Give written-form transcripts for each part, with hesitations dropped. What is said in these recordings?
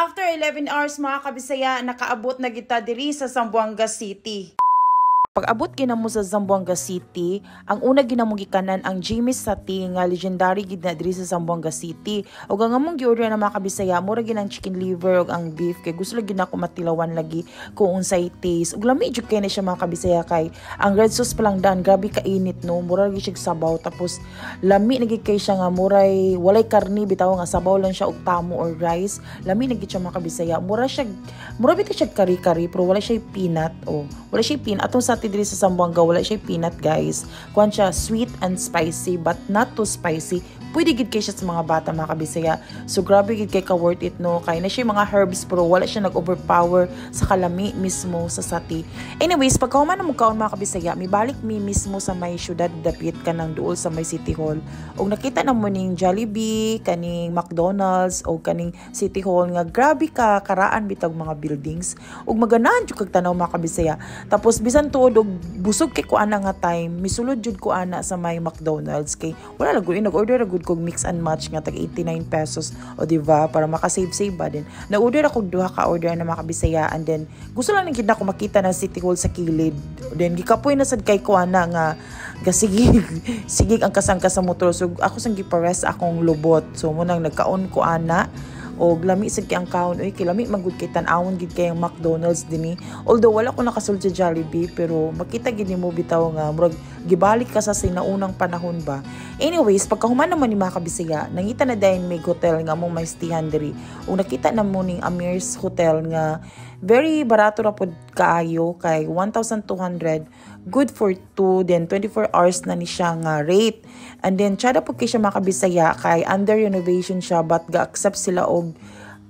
After 11 hours, mga kabisaya, nakaabot na kita diri sa Zamboanga City. Pag-abot kinamo sa Zamboanga City, ang una ginamong gikanan ang Jimmy's Sati nga legendary gid na diri sa Zamboanga City. Ug ang among gi-order na, mga kabisaya, mura gid ang chicken liver ug ang beef kay gusto lagi nako matilawan lagi kung unsay taste. Ug lami jud kay na siya, mga kabisaya, kay ang red sauce pa lang daan, grabe kainit, no. Mura lagi siya sabaw, tapos lami na gid kay siya nga muray walay karni bitaw nga sabaw lang siya og tamo or rice. Lami na gid siya, mga kabisaya. Mura siya, mura bitaw siya kari-kari pero wala siya peanut, oh. Wala siya peanut. Atong sati diri sa Zamboanga, wala siya peanut, guys. Kuan siya, sweet and spicy but not too spicy. Pwede gid kay siya sa mga bata, mga kabisaya. So grabe gid kay ka worth it, no. Kay na siya mga herbs pero wala siya nag-overpower sa kalami mismo sa sati. Anyways, pagkahuman na mo kaon, mga kabisaya, mibalik mi mismo sa may syudad dapit kanang duol sa may City Hall. Og nakita na mo ning Jollibee, kaning McDonald's o kaning City Hall nga grabe ka karaan bitag mga buildings. Ug maganahan jud kag tanaw, mga kabisaya. Tapos bisan tuod og busog kay ko ana nga time, misulod jud ko ana sa may McDonald's kay wala lang gud nag-order ra gud kog mix and match nga tag 89 pesos, o di ba, para maka-save-save ba din. Na-order ako duha ka order na, mga kabisaya, and then gusto lang gid nako makita na City Hall sa kilid. Then gikapoy na sad kay ko ana nga gasigig sigig ang kasangka sa motor, so ako sang gipares akong lubot. So mo nang nagkaon ko ana og lami sad kay ang kaon oy, kay lami man gud kay tan-awon gid kay ang McDonald's dinhi. Although wala ko nakasulod sa Jollibee, pero makita gid nimo bitaw nga murag gibalik ka sa sinaunang panahon ba. Anyways, pagkahuman naman ni, mga kabisaya, nangita na dayon may hotel nga among maistihan diri. Ug nakita na mo ning Amir's Hotel nga very barato ra pod kaayo kay 1,200, good for 2, then 24 hours na ni siya nga rate. And then tsada po kay siya, mga kabisaya, kay under renovation siya but ga-accept sila og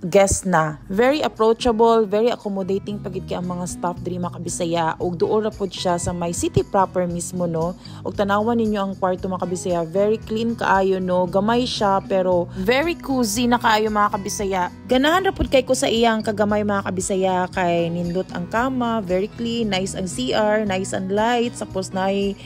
guest na. Very approachable, very accommodating pagid kay ang mga staff diri, mga kabisaya. Ug duol ra pod siya sa may city proper mismo, no. Ug tanawan ninyo ang kwarto, mga kabisaya, very clean kaayo, no. Gamay siya pero very cozy na kaayo, mga kabisaya. Ganahan ra pod kay ko sa iyang kagamay, mga kabisaya, kay nindot ang kama, very clean, nice ang CR, nice ang lights, tapos naay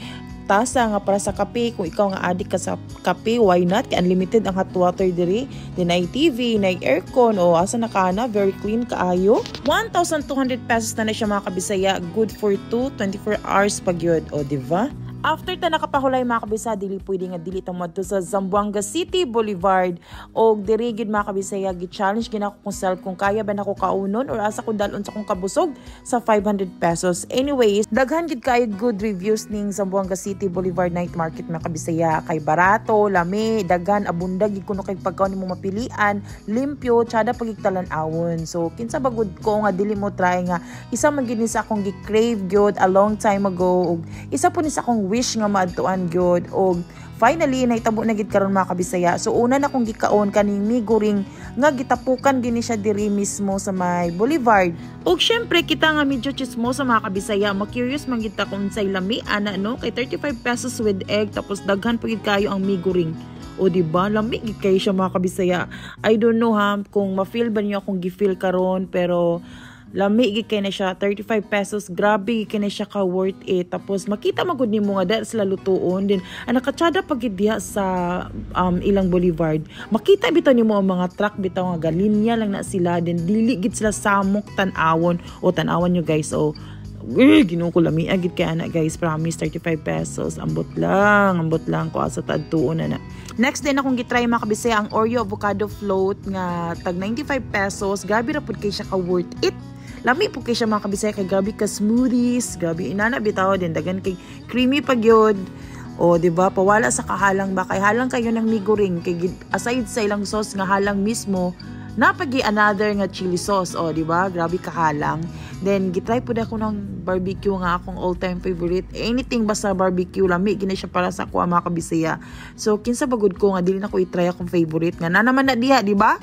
tasa nga para sa kape. Kung ikaw nga adik ka sa kape, why not, kay unlimited ang hot water diri. Then naay TV, naay aircon o asa na ka na, very clean kaayo. 1,200 pesos na na siya, mga kabisaya, good for 2, 24 hours pag yun o, di ba? After ta nakapahulay, mga kabisaya, dili pwede nga dili ta moadto sa Zamboanga City Boulevard. Og diri gid, mga kabisaya, gi-challenge gid ako kung self kung kaya ba nako kaunon or asa ko dalon sa akong kabusog sa 500 pesos. Anyways, daghan gid kayo good reviews ning Zamboanga City Boulevard Night Market, mga kabisaya, kay barato, lami, daghan, abunda gid kuno kay pagkaon nimo mapilian, limpyo, tsada pagigtalan-awon. So kinsa ba gud ko nga dili mo try nga isa man gid ni sa akong gi-crave gyud a long time ago ug isa po ni sa akong wish nga maadtuan gyud, og finally nahitabo na gid karon, mga kabisaya. So una na kong gikaon kaning mi goreng nga gitapukan gini siya diri mismo sa may boulevard. Ug syempre kita nga medyo chismosa, mga kabisaya, ma-curious man gid ta kung unsay lami ana, no, kay 35 pesos with egg, tapos daghan pa gid kayo ang mi goreng. O di ba? Lami gid kayo siya, mga kabisaya. I don't know ha kung ma-feel ba niyo akong gi-feel karon, pero lami gid kay na siya. 35 pesos, grabe gid kay na siya ka worth it. Tapos makita magud nimo nga dahil sila lutuon din ang nakatsada pag diha sa ilang boulevard. Makita bitaw nimo ang mga truck bitaw nga galinya lang na sila, din dili gid sila samok tan-awon o tan-awan nyo, guys. O uy, Ginoo ko, lami agid kay ana, guys. Promise, 35 pesos. Ambot lang, ambot lang ko asa tadtuon na na. Next din akong gitry, mga kabisaya, ang Oreo avocado float nga tag 95 pesos. Grabe ra pud kay siya ka worth it. Lami po kay siya, mga kabisaya, kay grabe ka smoothies, grabe inana bitaw din dagan kay creamy pa gyud. O, di ba? Pawala sa kahalang ba? Kay halang kayo ng mi goreng. Kay aside sa ilang sauce nga halang mismo, napagi another nga chili sauce. O, di ba? Grabe kahalang. Then, gitry po ako ng barbecue nga akong all-time favorite. Anything basta barbecue, lami gina siya para sa ako, mga kabisaya. So, kinsa bagud ko nga dili na ko i-try akong favorite nga na naman na diha, di ba?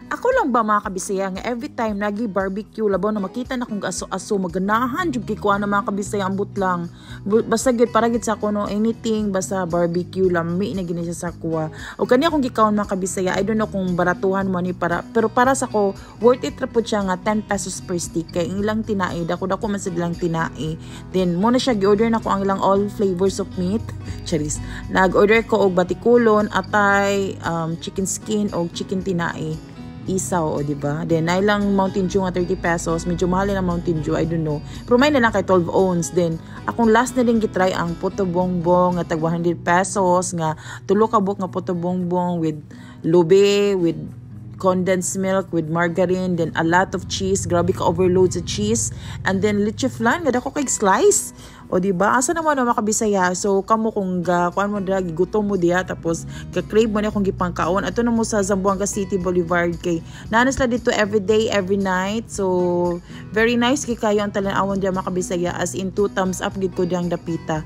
Ako lang ba, mga kabisaya, nga every time nagi barbecue, labaw na makita na kung aso-aso, maganahan jud kay kuha na, mga kabisaya? Ambot lang. Basta gyud para gid sa ako, no, anything basta barbecue, lami na gini siya sa kuha. O kani akong gikaon, mga kabisaya, I don't know kung baratuhan mo ni para, pero para sa ko worth it ra pud siya nga 10 pesos per stick kay ang ilang tinai dako dako man sa ilang tinai. Then mo na siya gi-order na ko ang ilang all flavors of meat. Charis. Nag-order ko og batikulon, atay, chicken skin og chicken tinai. Isaw, o di ba? Then naa lang Mountain Dew nga 30 pesos. Medyo mahal ang Mountain Dew, I don't know. Pero may na lang kay 12 ounce. Then akong last na din gitry ang puto bongbong nga tag 100 pesos nga tulo ka buok nga puto bongbong with lube, with condensed milk, with margarine, then a lot of cheese. Grabe ka overload sa cheese. And then leche flan nga dako kay slice. O di ba? Asa naman na, mga kabisaya? So kamo, kung ga kuan mo dira, gigutom mo diha, tapos ka-crave mo na kung gipangkaon, ato na mo sa Zamboanga City Boulevard kay naa na sila dito every day, every night. So very nice kay kayo ang talan-awon diha, mga kabisaya, as in two thumbs up gid ko diyang dapita.